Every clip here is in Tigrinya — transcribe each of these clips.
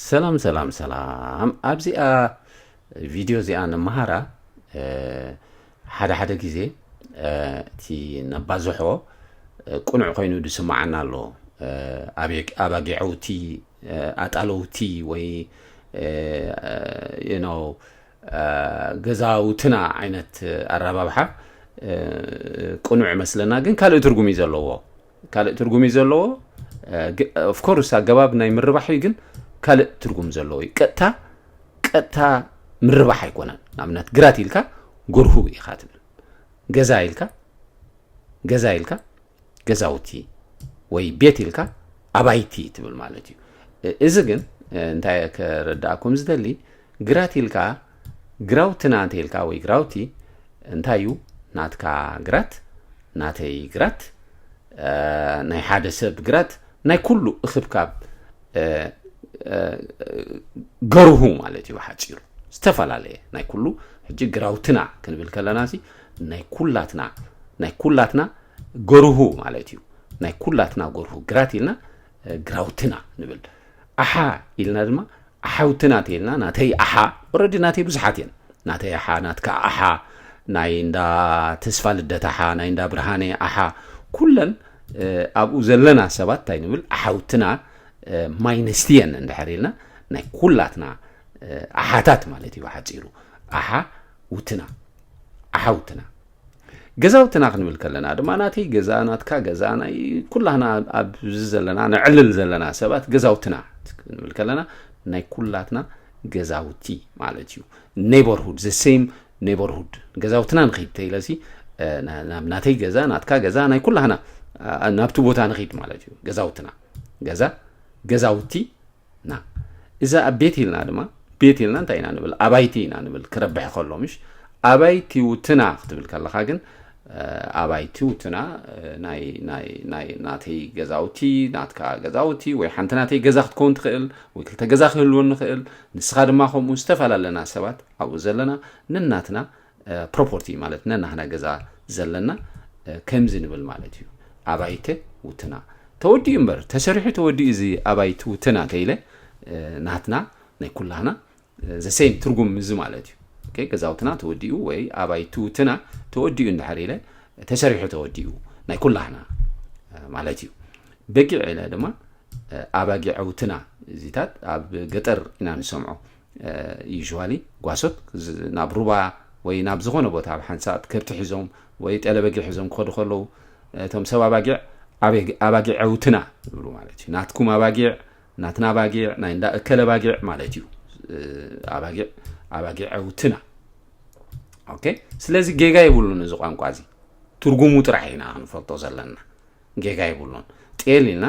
ሰላም ሰላም ሰላም። ኣብዚኣ ቪድዮ እዚኣ ንመሃራ። እ፣ ሓደ ሓደ ግዜ፣ እ፣ እቲ ነባዝሖ፣ እ፣ ቅኑዕ ኮይኑ ዝስምዓና ኣሎ። እ፣ ኣቤ-፣ ኣባጊዐውቲ፣ እ፣ ኣጣለውቲ ወይ፣ እ፣ you know፣ እ፣ ገዛውትና ዓይነት ኣረባብሓ፣ እ፣ ቅኑዕ ይመስለና፣ ግን ካልእ ትርጉም እዩ ዘለዎ። ካልእ ትርጉም እዩ ዘለዎ። እ፣ ግ-፣ of course ኣገባብ ናይ ምርባሕ እዩ፣ ግን ካልእ ትርጉም ዘለዎ እዩ። ቀጥታ፣ ቀጥታ ምርባሕ ኣይኮነን። ንኣብነት ግራት ኢልካ ጎርሁ ኢኻ ትብል። ገዛ ኢልካ፣ ገዛ ኢልካ ገዛውቲ ወይ ቤት ኢልካ ኣባይቲ ትብል ማለት እዩ። እ-፣ እዚ ግን፣ እ፣ እንታይ ከረዳእኩም ዝደሊ፣ ግራት ኢልካ ግራውትና እንተ ኢልካ ወይ ግራውቲ እንታይ እዩ? ናትካ ግራት፣ ናተይ ግራት፣ እ፣ ናይ ሓደ ሰብ ግራት፣ ናይ ኩሉ እኽብካብ፣ እ፣ እ፣ ገርሁ ማለት እዩ ብሓፂሩ። ዝተፈላለየ ናይ ኩሉ፣ ሕጂ ግራውትና ክንብል ከለና ሲ ናይ ኩላትና፣ ናይ ኩላትና ገርሁ ማለት እዩ። ናይ ኩላትና ገርሁ ግራት ኢልና፣ እ፣ ግራውትና ንብል። ኣሓ ኢልና ድማ ኣሓውትና ተይልና፣ ናተይ ኣሓ፣ ኦረዲ ናተይ ብዙሓት እየን። ናተይ ኣሓ፣ ናትካ ኣሓ፣ ናይ እንዳ ተስፋ ልደት ኣሓ፣ ናይ እንዳ ብርሃነ ኣሓ፣ ኩለን፣ እ፣ ኣብኡ ዘለና ሰባት እንታይ ንብል? ኣሓውትና፣ እ፣ ማይነስቲ እየን እንድሕር ኢልና፣ ናይ ኩላትና፣ እ፣ ኣሓታት ማለት እዩ ብሓፂሩ። ኣሓ ውትና፣ ኣሓውትና። ገዛውትና ክንብል ከለና ድማ ናተይ ገዛ፣ ናትካ ገዛ፣ ናይ ኩላህና ኣብዚ ዘለና ነዕልል ዘለና ሰባት ገዛውትና ክንብል ከለና ናይ ኩላትና ገዛውቲ ማለት እዩ። ኔበርሁድ፣ the same neighborhood። ገዛውትና ንኺድ ተይለሲ፣ እ፣ ና-፣ ናብ ናተይ ገዛ፣ ናትካ ገዛ፣ ናይ ኩላህና፣ እ፣ ናብቲ ቦታ ንኺድ ማለት እዩ። ገዛውትና፣ ገዛ፣ ገዛውቲ ና። እዛ ኣብ ቤት ኢልና ድማ፣ ቤት ኢልና እንታይ ኢና ንብል? ኣባይቲ ኢና ንብል፣ ክረብሕ ከሎ፣ ምሽ? ኣባይቲ ውትና ክትብል ከለኻ ግን፣ እ፣ ኣባይቲ ውትና፣ እ፣ ናይ፣ ናይ፣ ናይ ናተይ ገዛውቲ፣ ናትካ ገዛውቲ፣ ወይ ሓንቲ ናተይ ገዛ ክትከውን ትኽእል፣ ወይ ክልተ ገዛ ክህልወን ንኽእል። ንስኻ ድማ ከምኡ ዝተፈላለና ሰባት ኣብኡ ዘለና ነናትና፣ እ፣ ፕሮፖርቲ ማለት ነናህና ገዛ ዘለና፣ እ፣ ከምዚ ንብል ማለት እዩ። ኣባይተ ውትና ተወዲኡ እምበር፣ ተሰሪሑ ተወዲኡ እዚ ኣባይቲ ውትና ተይለ፣ እ፣ ናትና ናይ ኩላህና፣ እ፣ the same ትርጉም እዚ ማለት እዩ። ኦኬ፣ ገዛውትና ተወዲኡ ወይ ኣባይቲ ውትና ተወዲኡ እንድሕር ኢለ፣ ተሰሪሑ ተወዲኡ ናይ ኩላህና፣ እ፣ ማለት እዩ። በጊዕ ኢለ ድማ፣ እ፣ ኣባጊዕ ውትና እዚታት ኣብ ገጠር ኢና ንሰምዖ። እ፣ ዩዥዋሊ ጓሶት ዝ-፣ ናብ ሩባ ወይ ናብ ዝኾነ ቦታ ኣብ ሓንሳእ ከብቲ ሒዞም ወይ ጠለበጊዕ ሒዞም ክኸዱ ከለዉ፣ እቶም ሰብ ኣባጊዕ ኣበ-፣ ኣባጊዕ ዕውትና ይብሉ ማለት እዩ። ናትኩም ኣባጊዕ፣ ናትና ኣባጊዕ፣ ናይ እንዳ እከለ ኣባጊዕ ማለት እዩ። እ፣ ኣባጊዕ፣ ኣባጊዕ ዕውትና። ኦኬ፣ ስለዚ ጌጋ የብሉን እዚ ቋንቋ እዚ። ትርጉሙ ጥራሕ ኢና ክንፈልጦ ዘለና። ጌጋ የብሉን። ጤል ኢልና፣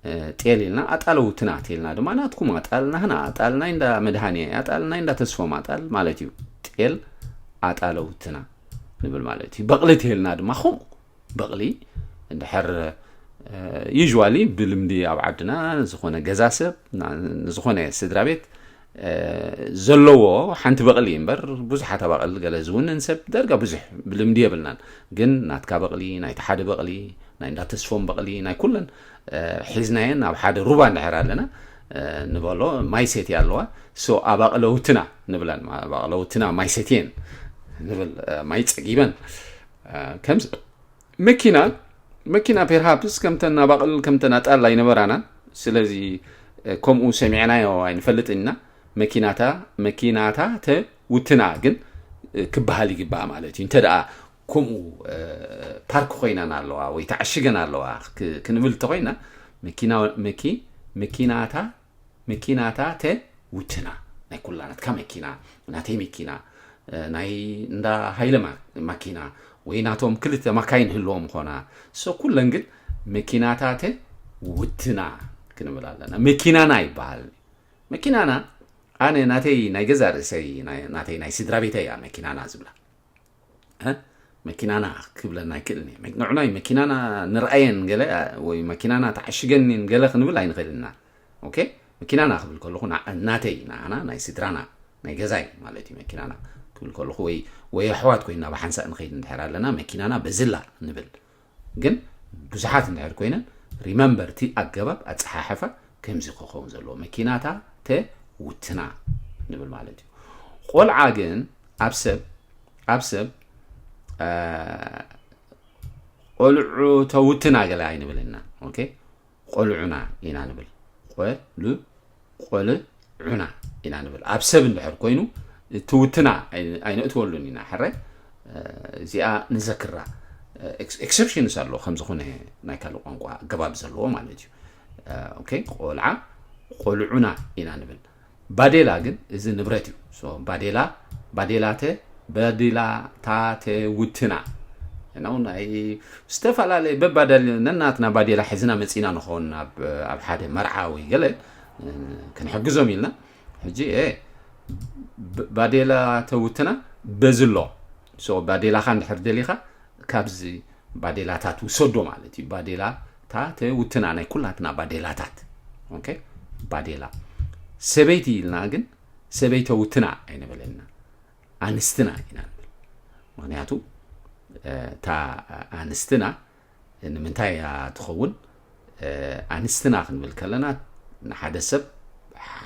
እ፣ ጤል ኢልና ኣጣል ውትና ቴልና ድማ ናትኩም ኣጣል፣ ናህና ኣጣል፣ ናይ እንዳ መድሃኔ ኣጣል፣ ናይ እንዳ ተስፎም ኣጣል ማለት እዩ። ጤል ኣጣል ውትና ንብል ማለት እዩ። በቕሊ ቴልና ድማ ከምኡ። በቕሊ እንድሕር፣ እ፣ ዩዥዋሊ ብልምዲ ኣብ ዓድና ዝኾነ ገዛ ሰብ፣ ና-፣ ንዝኾነ ስድራ ቤት፣ እ፣ ዘለዎ ሓንቲ በቕሊ እምበር ብዙሓት ኣባቕል ገለ ዝውንን ሰብ ዳርጋ ብዙሕ ብልምዲ የብልናን። ግን ናትካ በቕሊ፣ ናይቲ ሓደ በቕሊ፣ ናይ እንዳ ተስፎም በቕሊ፣ ናይ ኩለን፣ እ፣ ሒዝናየን ኣብ ሓደ ሩባ እንድሕር ኣለና፣ እ፣ ንበሎ ማይ ሴትያ ኣለዋ። ሶ ኣባቕለውትና ንብለን፣ ኣባቕለውትና ማይ ሴትየን ንብል፣ እ፣ ማይ ጸጊበን፣ እ፣ ከምዚ መኪና፣ መኪና ፔርሃፕስ ከምተን ኣባቕል ከምተን ኣጣል ኣይነበራናን። ስለዚ፣ እ፣ ከምኡ ሰሚዕናዮ ኣይንፈልጥን ኢና። መኪናታ፣ መኪናታ ተውትና ግን፣ እ፣ ክበሃል ይግባእ ማለት እዩ። እንተ ደኣ ከምኡ፣ እ፣ ፓርክ ኮይነን ኣለዋ ወይ ተዓሽገን ኣለዋ ክ-፣ ክንብል እንተኾይና፣ መኪና፣ መኪ-፣ መኪናታ መኪናታ ተውትና፣ ናይ ኩላ ናትካ መኪና፣ ናተይ መኪና፣ እ፣ ናይ እንዳ ሃይለ ማ-፣ ማኪና ወይ ናቶም ክልተ ማካይን ህልዎም ኾና፣ ሶ ኩለን ግን መኪናታ ተውትና ክንብል ኣለና። መኪናና ይበሃል። መኪናና ኣነ ናተይ ናይ ገዛ ርእሰይ፣ ናይ፣ ናተይ ናይ ስድራ ቤተይ እያ መኪናና ዝብላ። እ? መኪናና ክብለና ኣይክእልን እየ። መ-፣ ንዕናይ መኪናና ንርኣየን ገለ፣ እ፣ ወይ መኪናና ተዓሽገኒን ገለ ክንብል ኣይንኽእልን ኢና። ኦኬ? መኪናና ክብል ከለኹ ና-፣ ናተይ፣ ንዓና ናይ ስድራና፣ ናይ ገዛይ ማለት እዩ መኪናና ክብል ከለኹ፣ ወይ፣ ወይ ኣሕዋት ኮይንና ብሓንሳእ ንኸይድ እንድሕር ኣለና መኪናና በዝላ ንብል። ግን ብዙሓት እንድሕር ኮይነን ሪመምበር እቲ ኣገባብ ኣጸሓሕፋ ከምዚ ክኸውን ዘለዎ፣ መኪናታተ ውትና ንብል ማለት እዩ። ቆልዓ ግን ኣብ ሰብ ኣብ ሰብ ቆልዑ ተውትና ገለ ኣይንብል ኢና። ኦኬ፣ ቆልዑና ኢና ንብል። ቆል ቆልዑና ኢና ንብል። ኣብ ሰብ እንድሕር ኮይኑ ትውትና ኣይነእትወሉን ኢና። ሕራይ እዚኣ ንዘክራ። ኤክሰፕሽንስ ኣሎ ከም ዝኾነ ናይ ካልእ ቋንቋ ኣገባብ ዘለዎ ማለት እዩ። ኦኬ፣ ቆልዓ ቆልዑና ኢና ንብል። ባዴላ ግን እዚ ንብረት እዩ። ባዴላ ባዴላተ ባዴላታተ ውትና ነው። ናይ ዝተፈላለየ በባደል ነናትና ባዴላ ሕዝና መፂና ንኸውን ኣብ ሓደ መርዓ ወይ ገለ ክንሕግዞም ኢልና ሕጂ ባዴላ ተውትና በዝሎ። ባዴላኻ እንድሕር ደሊኻ ካብዚ ባዴላታት ውሰዶ ማለት እዩ። ባዴላታ ተውትና ናይ ኩላትና ባዴላታት። ኦኬ፣ ባዴላ ሰበይቲ ኢልና ግን ሰበይተ ውትና ኣይንበለልና፣ ኣንስትና ኢና ንብል። ምክንያቱ እታ ኣንስትና ንምንታይ እያ ትኸውን? ኣንስትና ክንብል ከለና ንሓደ ሰብ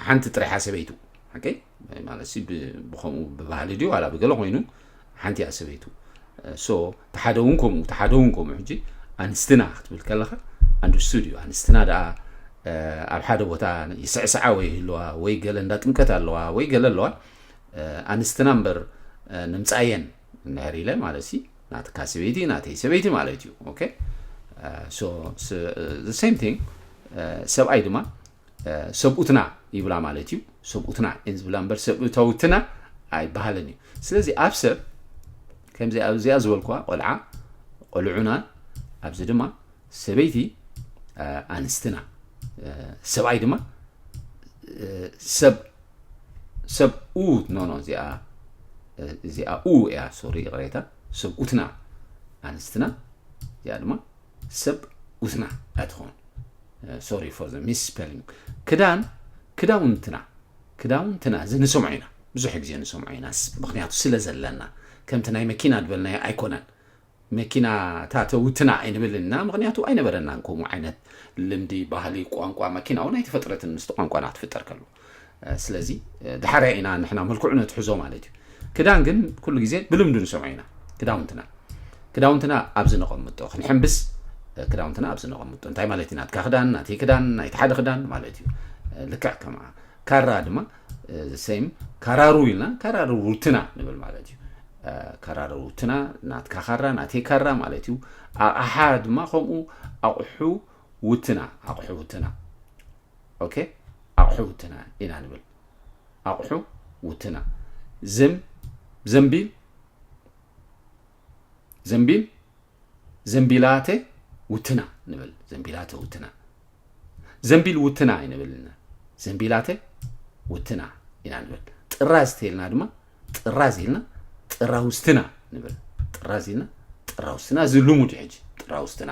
ሓንቲ ጥራይሓ ሰበይቱ፣ ሓቀይ ማለት ብኸምኡ ብባህሊ ድዩ ዋላ ብገለ ኮይኑ ሓንቲ እያ ሰበይቱ። ሶ ተሓደ እውን ከምኡ ተሓደ እውን ከምኡ። ሕጂ ኣንስትና ክትብል ከለካ ኣንድስቱድ እዩ። ኣንስትና ደኣ ኣብ ሓደ ቦታ ይስዕስዓ ወይ ይህልዋ ወይ ገለ እንዳ ጥምቀት ኣለዋ ወይ ገለ ኣለዋ። ኣንስትና እምበር ንምፃየን እንድሕር ኢለ ማለት ሲ ናትካ ሰበይቲ ናተይ ሰበይቲ ማለት እዩ። ኦኬ፣ ሶ ሴም ቲንግ። ሰብኣይ ድማ ሰብኡትና ይብላ ማለት እዩ። ሰብኡትና እን ዝብላ እምበር ሰብእተውትና ኣይበሃልን እዩ። ስለዚ ኣብ ሰብ ከምዚ ኣብዚኣ ዝበልኩዋ ቆልዓ ቆልዑና፣ ኣብዚ ድማ ሰበይቲ ኣንስትና፣ ሰብኣይ ድማ ሰብ ሰብኡ ኖ ኖ እዚኣ እዚኣ ኡ እያ። ሶሪ ይቕሬታ። ሰብኡትና ኣንስትና፣ እዚኣ ድማ ሰብ ኡትና እያ ትኸውን። ሶሪ ፎር ዘ ሚስ ስፔሊንግ። ክዳን ክዳውንትና ክዳውንትና እዚ ንሰምዖ ኢና፣ ብዙሕ ግዜ ንሰምዖ ኢና። ምክንያቱ ስለ ዘለና ከምቲ ናይ መኪና ዝበልናዮ ኣይኮነን። መኪና ታተውትና ኣይንብልን ኢና፣ ምክንያቱ ኣይነበረናን ከምኡ ዓይነት ልምዲ፣ ባህሊ፣ ቋንቋ። መኪና እውን ኣይተፈጥረትን ምስቲ ቋንቋና ክትፍጠር ከሎ። ስለዚ ድሓርያ ኢና ንሕና መልክዑ ነትሕዞ ማለት እዩ። ክዳን ግን ኩሉ ግዜ ብልምዱ ንሰምዖ ኢና። ክዳውንትና ክዳውንትና ኣብዚ ነቐምጦ፣ ክንሕምብስ ክዳውንትና ኣብዚ ነቐምጦ። እንታይ ማለት እዩ? ናትካ ክዳን፣ ናተይ ክዳን፣ ናይቲ ሓደ ክዳን ማለት እዩ። ልክዕ ከምኣ። ካራ ድማ ሴም፣ ካራሩ ኢልና ካራሩ ውትና ንብል ማለት እዩ። ካራሩ ውትና፣ ናትካ ካራ፣ ናተይ ካራ ማለት እዩ። ኣቕሓ ድማ ከምኡ፣ ኣቑሑ ውትና፣ ኣቑሑ ውትና። ኦኬ፣ ኣቑሑ ውትና ኢና ንብል። ኣቑሑ ውትና። ዘም ዘንቢል ዘንቢል ዘንቢላተ ውትና ንብል። ዘንቢላተ ውትና። ዘንቢል ውትና ኣይንብልና። ዘንቢላተ ውትና ኢና ንብል። ጥራዝ ተይልና ድማ ጥራዝ ኢልና ጥራውስትና ንብል። ጥራዝ ኢልና ጥራውስትና። እዚ ልሙድ እዩ ሕጂ ጥራውስትና።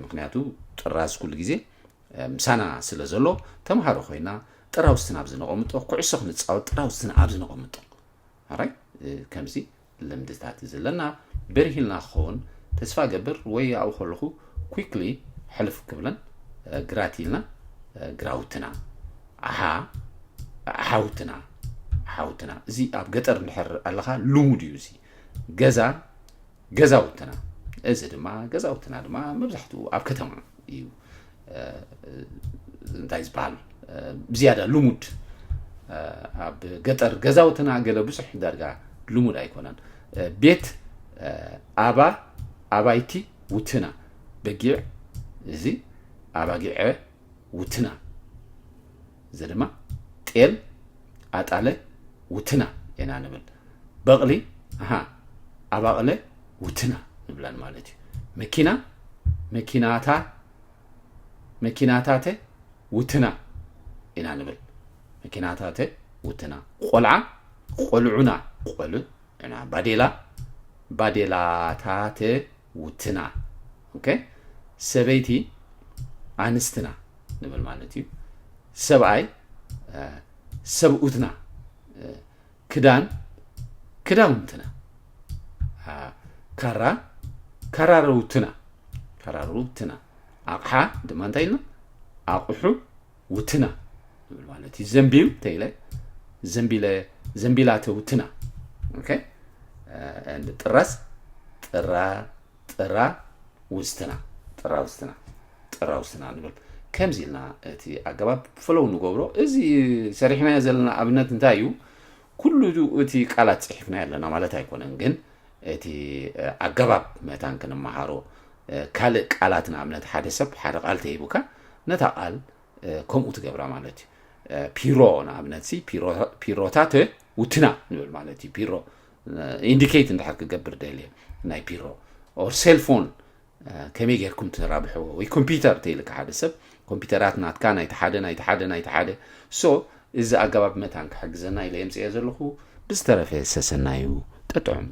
ምክንያቱ ጥራዝ ኩሉ ግዜ ምሳና ስለ ዘሎ፣ ተምሃሮ ኮይና ጥራውስትና ኣብዚ ነቐምጦ፣ ኩዕሶ ክንፃወት ጥራውስትና ኣብዚ ነቐምጦ። ኣራይ ከምዚ ልምድታት ዘለና በሪሂልና ክኸውን ተስፋ ገብር። ወይ ኣብኡ ከለኹ ኩክሊ ሕልፍ ክብለን፣ ግራት ኢልና ግራውትና፣ ኣሓ ኣሓውትና ኣሓውትና። እዚ ኣብ ገጠር እንድሕር ኣለኻ ልሙድ እዩ። እዚ ገዛ ገዛውትና፣ እዚ ድማ ገዛውትና ድማ መብዛሕትኡ ኣብ ከተማ እዩ። እንታይ ዝበሃል ብዝያዳ ልሙድ። ኣብ ገጠር ገዛውትና ገለ ብዙሕ ዳርጋ ልሙድ ኣይኮነን። ቤት ኣባ ኣባይቲ ውትና፣ በጊዕ፣ እዚ ኣባጊዐ ውትና፣ እዚ ድማ ጤል ኣጣለ ውትና ኢና ንብል። በቕሊ ኣሃ ኣባቕለ ውትና ንብለን ማለት እዩ። መኪና መኪናታ መኪናታተ ውትና ኢና ንብል። መኪናታተ ውትና። ቆልዓ ቆልዑና፣ ቆልዑና። ባዴላ ባዴላታተ ውትና። ኦኬ፣ ሰበይቲ ኣንስትና ንብል ማለት እዩ። ሰብኣይ ሰብኡትና። ክዳን ክዳውንትና። ካራ ካራረውትና፣ ካራረውትና። ኣቕሓ ድማ እንታይ ኢልና? ኣቑሑ ውትና ንብል ማለት እዩ። ዘንቢል ተይለ ዘንቢለ ዘንቢላተ ውትና። Okay? ጥረስ ጥራ ጥራ ውስትና ጥራ ውስትና ጥራ ውስትና ንብል። ከምዚ ኢልና እቲ ኣገባብ ፍለው ንገብሮ። እዚ ሰሪሕናዮ ዘለና ኣብነት እንታይ እዩ? ኩሉ እቲ ቃላት ፅሒፍና ኣለና ማለት ኣይኮነን፣ ግን እቲ ኣገባብ መታን ክንመሃሮ ካልእ ቃላት ንኣብነት ሓደ ሰብ ሓደ ቃል ተሂቡካ ነታ ቃል ከምኡ ትገብራ ማለት እዩ። ፒሮ ንኣብነት ሲ ፒሮታት ውትና ንብል ማለት እዩ። ፒሮ ኢንዲኬት እንድሕር ክገብር ደልየ ናይ ፒሮ ኦር ሴልፎን ከመይ ጌርኩም ትራብሕዎ ወይ ኮምፒውተር ተይልካ ሓደ ሰብ ኮምፒውተራት ናትካ ናይቲ ሓደ ናይቲ ሓደ ናይቲ ሓደ። ሶ እዚ ኣገባብ መታን ክሕግዘና ኢለ የምፅኦ ዘለኹ። ብዝተረፈ ሰሰናዩ ጥዑም